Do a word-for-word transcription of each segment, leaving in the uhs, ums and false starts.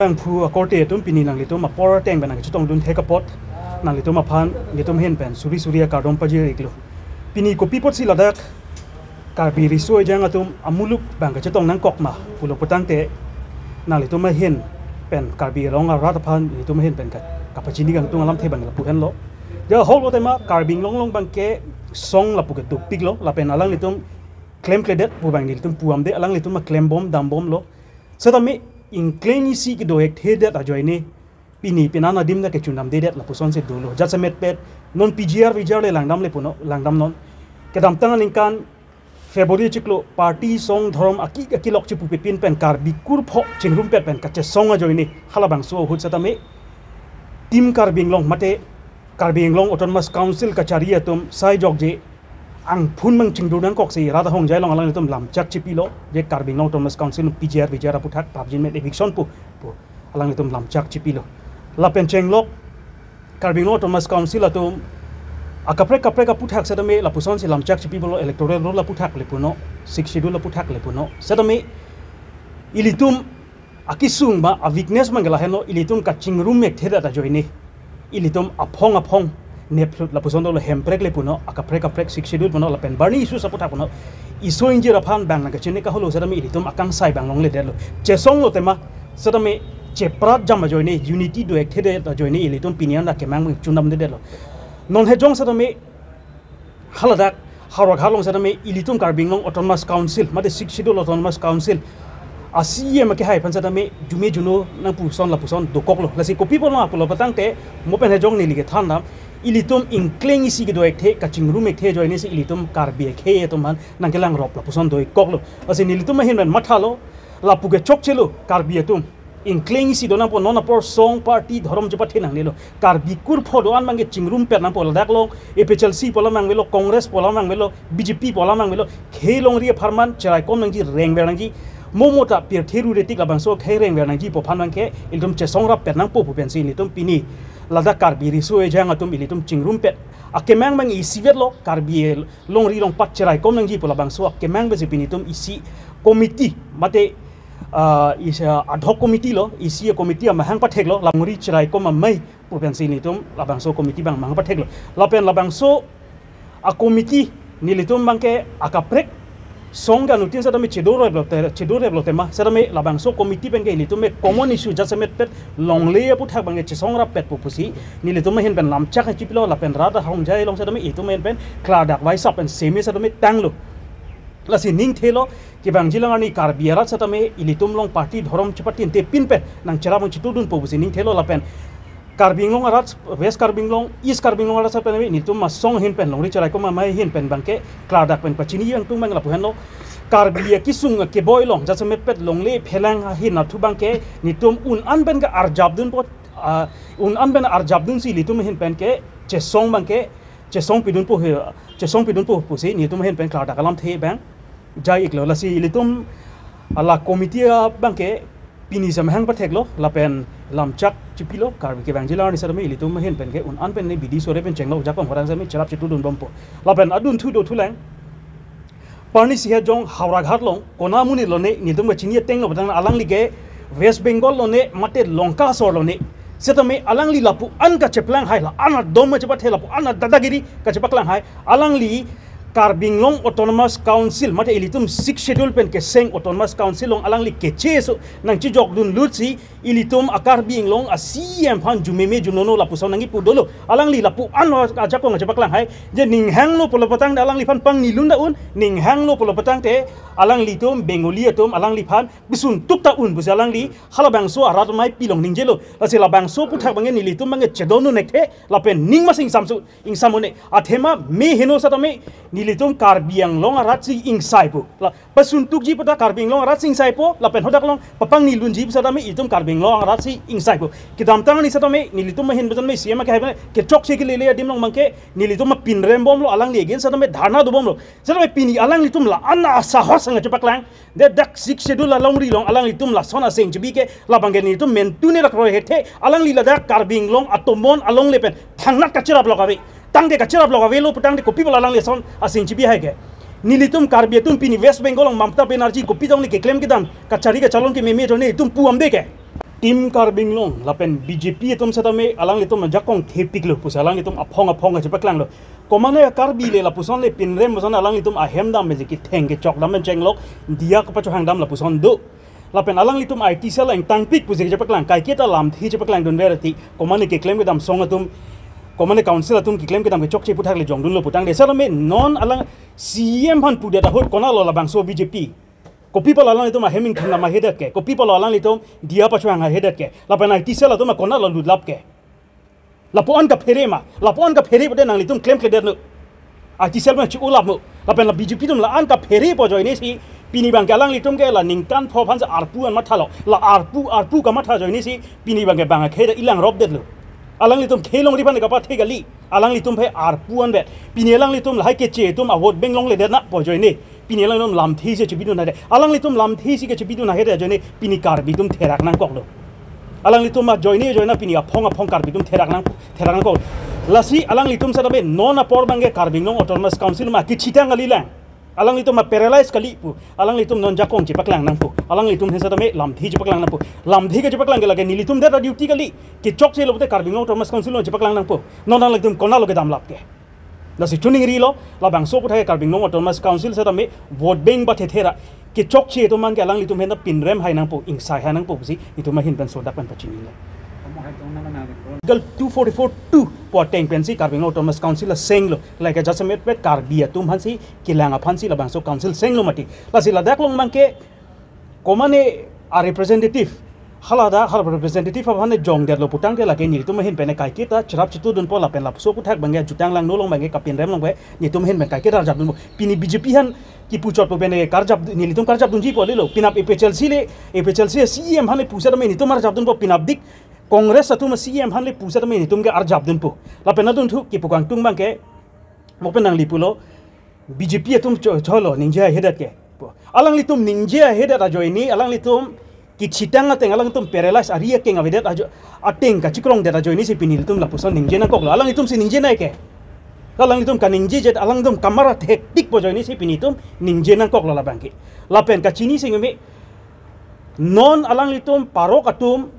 Bangphu akorte atum, pini nanglitum apor ateng pen nangchetongdun thek apot nanglitum aphan nelitum ahin pen suri suri akardom pajir-iklo. Pini kopi apotsi ladak Karbi Riso Ejang atum amuluk bang kachetong nangkok ma pulo putangte, nanglitum ahin pen Karbi Anglong arat aphan nelitum ahin pen ka-, kapachini kangtung alamthe bang lapu henlo. Ja hoklo tema Karbi Anglong along bangke song lapu ke dopiklo, lapen alanglitum klemkledet pu bang nelitum puamde, alanglitum aklembom dambomlo. Setame ingkleng isi kedo-ik thedet ajoine pini penan adim ta kechundamdedet lapusonsi dolo. Jasemet pet non P G R V G R le langdamle puno, langdamnon. Kedamtang aningkan February chiklo party song dhorom aki akilok chipupepin pen Karbi kurpho chingrumpet pen kachesong ajoine halabangso ahut setame Team Karbi Anglong mate Karbi Anglong Autonomous Council kachari atum sai jokje angphun mang chingdun nangkoksi rat ahongjai along alanglitum lamchak chipilo, je Karbi Anglong Autonomous Council P G R V G R aputhak prapjin met eviction pu, pu alanglitum lamchak chipilo. Lapen chenglok Karbi Anglong Autonomous Council atum akaprek kaprek aputhak setame lapusonsi lamchak chipi pulo, electoral roll aputhak le puno, Sixth Schedule aputhak le puno. Setame ilitum akesung ba a-weakness mang ke lahenlo, ilitum kachingrum-ik thedet ajoine ilitum aphong aphong neplut lapuson dolo, hemprek le puno, akaprek kaprek Sixth Schedule puno, lapen barni issues aputhak puno. Iso ingjir aphan bang nangkachini kaholo setame ilitum akangsai bang longledetlo. Chesonglo tema setame cheprat jam ajoine, unity do-ik thedet ajoine ilitum pini an ta kemang chundamdedetlo. Non hejong setame haladak Howraghat along setame ilitum Karbi Anglong Autonomous Council mate Sixth Schedule Autonomous Council a-C E M akehai aphan setame jume juno nangpuson lapuson dokoklo. Lasi kopi pulo pulo putangte mo pen hejong neli kethan dam, ilitum ingkleng isi kedo-ik the, kachingrum-ik the ajoine si ilitum Karbi akhei atum aphan nangkelangrop lapuson do-ikkoklo. Lasi nelitum ahin pen mathalo, lapu ke chokchelo Karbi atum. Ingkleng isi do nangpo, non apor song party dhorom chepathe nangnelo. Karbi kurpho do-an bangke chingrumpet nangpo, ladak along A P H L C pu alam nangvelo, Congress pu alam nangvelo, B J P pu alam nangvelo, khei longri apharman cheraikom nangji, rengver nangji, mo mo ta pirthe rure tik labangso khei rengver nangji pu aphan bangke ilitum chesong rappet nangpo pu pensi ilitum pini ladak Karbi Riso Ejang atum ilitum chingrumpet akemang bang isivetlo, Karbi longri longpat cheraikom nangji pu labangso akemang pensi pini itum isi committee mate, ah, isi ad hoc committee lo, isi committee amahang patheklo, longri cheraikom amei pu pensi nelitum labangso committee bang mahang patheklo. Lapen labangso a-committee nelitum bangke akaprek song ke anutin setame chedoreplo te, chedoreplo tema setame labangso committee penke nelitum ke common issue jasemet pet longle aputhak bangke chesong rappet pu pusi nelitum ahin pen lamchak chipilo, lapen rat ahongjai along setame itum ahin pen klardak vaisap pen seme setame tanglo. Lasi ningthelo, kevangjilang arni Karbi arat setame ilitum along party dhorom chepatinte pin pen nangcherap nangchitudunpo pusi ningthelo, lapen Karbi Anglong arat, West Karbi Anglong, East Karbi Anglong arat setame nelitum asong ahin pen, longri cheraikom amei ahin pen bangke klardak pen pachini kangtung bang lapu henlo. Karbi akesung akeboi along jasemet pet longle phelang ahin athu bangke nelitum un-an pen ke arjapdunpo, ah, un-an pen arjapdunsi ilitum ahin pen ke chesong bangke chesong pidunpo he, chesong pidunpo pusi nelitum ahin pen klardak alamthe bang jai-iklo. Lasi ilitum la committee abangke pini samahang patheklo lapen lamchak chipilo, Karbi kevangjilang arni setame ilitum ahin penke un-an pen ne bidi sore pen chenglok ajakong horang setame cherap chitudunbompo. Lapen adunthu dothulang, parni isi hejong Howraghat along kona amonit lone, nelitum kachini ateng lo putang alangli ke West Bengal lone mate Lanka asor lone. Setame alangli lapu-an kacheplang hai, la-an adom kachepathe, lapu-an adadagiri kachepaklang hai. Alangli Karbi Anglong Autonomous Council mate ilitum Sixth Schedule pen keseng Autonomous Council along alangli kecheso nangchijokdun lutsi ilitum a-Karbi Anglong a-C E M aphan jumeme junono lapuson nangkipu dolo. Alangli lapu-an ajakong kachepaklang hai. Je ning hanglo pulo putangte alangliphan pangni lun da un, ning hanglo pulo putangte alanglitum Bengali atum alangliphan bisun tuk ta un pusi alangli halabangso arat amei pilong ningjelo. Lasi labangso aputhak bangke nelitum bangke chedon un-ekthe lapen ning masing samsu ingsam un-e. Athema me heno setame nelitum Karbi Anglong arat si ingsaipo. La pasun tukji puta Karbi Anglong arat si ingsaipo, lapen hadak along papangni lunji pu setame itum Karbi Anglong arat si ingsaipo. Kedamtang arni setame nelitum ahin pen setame C E M akehai pen kechokche kelele adim along bangke nelitum apinrembomlo, alangli against setame dharna dobomlo. Setame pini alanglitum la-an asahos nangchepaklang. Ladak Sixth Schedule alongri along alanglitum lason aseng chibi ke labangke nelitum mentu ne lakroi hethe, alangli ladak Karbi Anglong atomon alongle pen thangnat kacherap lok ave. Tangte kacherap lok avelo putangte kopi pulo alangli lason aseng chibi hai ke. Nelitum Karbi atum pini West Bengal along Mamata Banerjee kopi tong ne keklem kedam kachari kachalon kememe ajoine itum puamde ke. Team Karbi Anglong lapen B J P atum setame alanglitum ajakong thepiklo pusi alanglitum aphong aphong kachepaklanglo. Komane Karbi le lapuson le pinrem puson alanglitum ahem dam meji ketheng kechok dam pen chenglok diya kapachohang dam lapuson do. Lapen alanglitum I T cell engtangpik pusi kachepaklang, kaiketa lamthe chepaklangdunver ti, komane keklem kedam song atum, komane council atum keklem kedam kechokche aputhak le jongdunlo putangte setame non alang C M aphan pudet ahut konatlo labangso B J P. Kopi apotlo alanglitum ahem ingthum dam ahedet ke? Kopi apotlo alanglitum diya pachohang ahedet ke? Lapen I T cell atum konatlo lutlap ke? Lapu-an kaphere ma? Lapu-an kaphere pute nanglitum klemkledetlo. I T cell ma chi-ulaplo. Lapen la B J P atum la-an kaphere pu ajoine si pini abangke alanglitum ke la ningkan pho aphan si arpu an mathalo. La arpu, arpu kamatha ajoine si pini abangke bang akhei ta ilang ropdetlo. Alanglitum khei longri aphan kapathe kali. Alanglitum aphan arpu anvet. Pini alanglitum lahai keche atum a-vote bank longledet na pu ajoine. Pini alanglitum lamthe si chebidun ahedet. Alanglitum lamthe si kechebidun ahedet ajoine pini Karbi atum therak nangkoklo. Alanglitum ajoine ajoine pini aphong aphong Karbi atum therak nang, therak nangkok. Lasi alanglitum setame non apor abangke Karbi Anglong Autonomous Council ma kachethang kalilang. Alanglitum ma paralyze kali pu. Alanglitum non jakong chepaklang nangpo. Alanglitum aphan setame lamthe chepaklang nangpo. Lamthe kachepaklang ke lake nelitum det a-duty kali. Kechokchelo pute Karbi Anglong Autonomous Council along chepaklang nangpo. Non alanglitum konatlo kedamlap ke? Lasi chuningrilo, labangso aputhak Karbi Anglong Autonomous Council setame vote bank bathe thera kechokche atum abangke alanglitum aphan ta pinrem hai nangpo, ingsai hai nangpo pusi itum ahin pen sodak pen pachinilo. Article two forty-four two pu ateng pensi Karbi Anglong Autonomous Council asenglo, lake jasemet pet Karbi atum aphansi kelang aphansi labangso council senglo mati. Lasi ladak along abangke komane a-representative, hala dak hala representative aphan jongdetlo putangte lake nelitum ahin pen kaiketa cherap chetudunpo lapen lapuson aputhak abangke jutang langno along abangke kapinrem along abangke nelitum ahin pen kaiketa arjapdunpo. Pini B J P aphan kipu chotpo pen karjap, nelitum karjapdunjipo lelo. Penap A P H L C le, A P H L C C E M aphan le pu setame nelitum arjapdunpo, penapdik Congress atum C E M aphan le pu setame nelitum ke arjapdunpo. Lapen adunthu kipu kangtung abangke, mo pen nangli pulo, B J P atum cho-, cholo ningje ahedet ke. Alanglitum ningje ahedet ajoine, alanglitum kachethang ateng, alanglitum paralyze ari akeng avedet ajo, ateng kachikrongdet ajoine si pini ilitum lapuson ningje nangkoklo. Alanglitum si ningje nai ke? Alanglitum kaningjejet, alanglitum kamara thektik pu ajoine si pini itum ningje nangkoklo labangke. Lapen kachini singme, non alanglitum parok atum,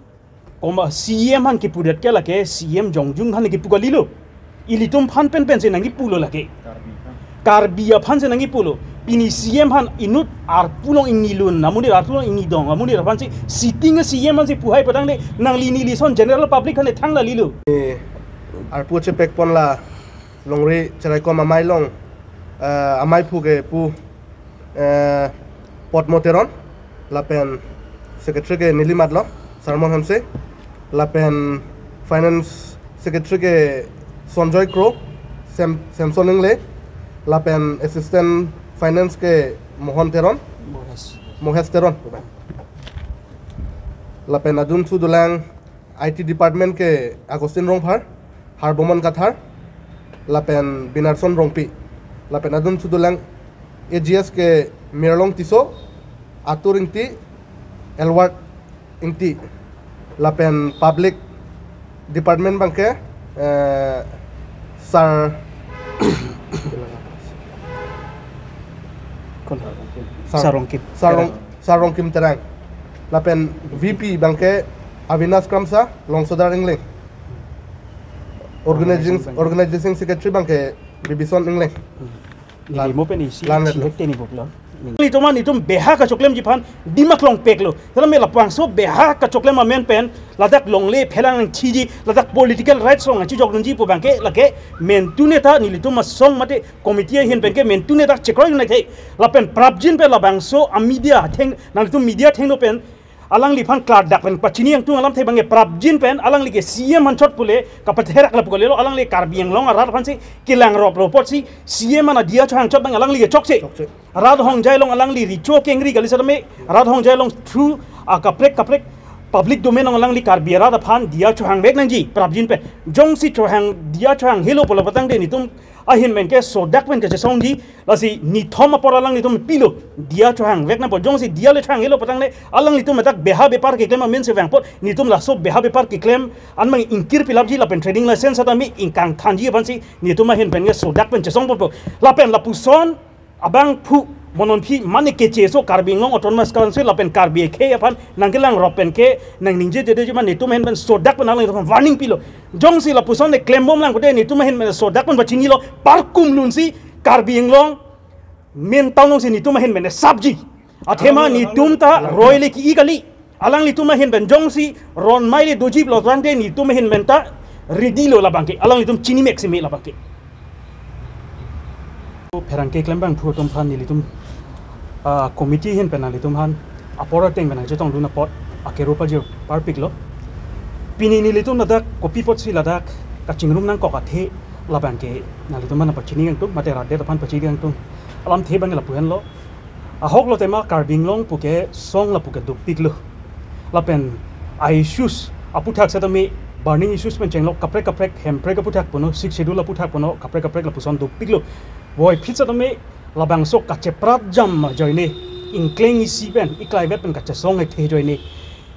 koma C E M aphan kipudet ke lake C E M jongjung aphan kipu kalilo. Ilitum aphan pen pensi nangkipulo lake. Karbi aphan. Karbi aphansi nangkipulo. Pini C E M aphan inut arpu along ingnilun, amonit arpu along ingnidong, amonit aphansi sitting C E M aphansi pu hai putangte nangli neli ason general public aphan thang kalilo. Eh, arpu chepekpon la longri cheraikom amei along, eh, ameiphu ke pu, eh, Potmo Teron, lapen secretary ke neli matlo, Sarmon Hanse, lapen finance secretary ke Sonjoy Kro, Sam-, Samson Ingle, lapen assistant finance ke Mohon Teron, Mohes. Mohes Teron. Lapen adunthu dolang I T department ke Augustine Rongphar, Harbomon Kathar, lapen Binarson Rongpi, lapen adunthu dolang A G S ke Mirlong Tisso, Atur Ingti, Elward Ingti, lapen public department abangke, eh, Sar-, Kon-, Sar-, Sarongkim. Sarong-, Sarongkim Terang. Lapen V P abangke Avinash Kramsa, Longsodar Ingleng. Organizing, Organizing Secretary. Organizing Secretary abangke Bibison Ingleng. Hmm. Lan-, neli mo pen isi, lan isi letlo. Hek teni buklo. Neli itum an itum beha kachoklemji aphan dimak longpeklo. Setame labangso beha kachoklem amen pen ladak longle phelang nangchiji, ladak political rights along nangchijokdunji pu abangke lake mentune ta nelitum asong mate committee ahin penke mentune ta chekroi nangthe. Lapen prapjin pen labangso a-media atheng, nanglitum media athengno pen alangliphan klardak pen pachini yangtung alamthe abangke prapjin pen alangli ke C E M anchot pule kapatherak lapu kalilo, alangli Karbi Anglong arat aphansi kelang roplo apotsi C E M an diya chohang chot abang alangli ke chokche. Chokche. Rat Hongjai along alangli recho kengri kali setame, Rat Hongjai along through akaprek kaprek public domain along alangli Karbi arat aphan diya chohangvek nangji prapjin pen. Jongsi chohang, diya chohanghelo pulo putangte nelitum ahin penke sodak pen kachesongji, lasi nithom apor alanglitum pilo, diya chohangvek nangpo, jongsi diya le chohanghelo putangte alanglitum ladak beha bepar keklem amensi vangpo, nelitum laso beha bepar keklem an abang ingkir pilapji lapen trading license setame ingkangthanji aphansi nelitum ahin penke sodak pen chesongpo. Lapen lapuson Abangphu, mo non aphi mane kecheso Karbi Anglong Autonomous Council lapen Karbi akhei aphan nangkelang rop pen ke nangningje dede ji ma netum ahin pen sodak pen alanglitum warning pilo. Jongsi lapuson ne klembom lang kode netum ahin pen sodak pen pachinilo, parkum lunsi Karbi Anglong main town alongsi netum ahin pen sapji. Athema netum ta roi le ki-i kali. Alanglitum ahin pen jongsi ron mai le doji lo tangte netum ahin pen ta ready lo labang ke. Alanglitum chini mek si me labang ke. Pherangke klembangphu atum aphan nelitum, ah, committee ahin pen nanglitum aphan apor ateng pen nangchetongdun apot akero pajir parpiklo. Pini nelitum ladak kopi apotsi ladak kachingrum nangkok athe labang ke nanglitum aphan pachini kangtung, mate rat det aphan pachini kangtung. Alamthe abang ke lapu henlo. Ahok lo tema Karbi Anglong pu ke song lapu ke dopiklo. Lapen a-issues aphuthak setame burning issues pen chenglo, kaprek kaprek, Hemprek aphuthak puno, Sixth Schedule aphuthak puno, kaprek kaprek lapuson dopiklo. Voiphit setame labangso kacheprat jam ajoine, ingkleng isi pen, iklaivet pen kachesong ekthe ajoine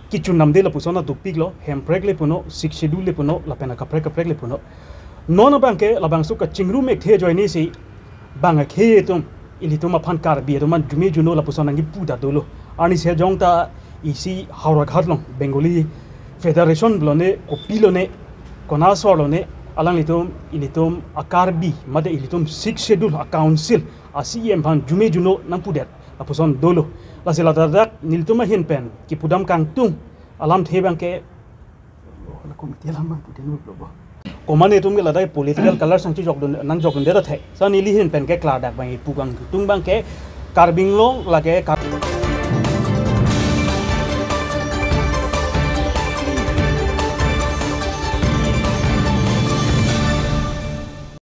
kechun namde lapuson dopiklo, Hemprek le puno, Sixth Schedule le puno, lapen akaprek kaprek le puno. Non abang ke labangso kachingrum ekthe ajoine si bang akhei atum, ilitum aphan Karbi atum aphan jume juno lapuson nangkipu ta dolo. Arni sejong ta isi Howraghat along Bengali Federation lo ne, kopi lo ne, kona asor lo ne, alanglitum, ilitum a-Karbi, mate ilitum Sixth Schedule a-council a-C E M aphan jume juno nangpudet lapuson dolo. Lasi ladak nelitum ahin pen kipudam kangtung alamthe abang ke, oh, la committee alam abang pudin lo bo. Komat netum ke ladak political color sangchi jokdun, nangjokdunde ta the. Sa neli ahin pen ke klardak abang ipu kangtung abang ke Karbi Anglong lake Kar-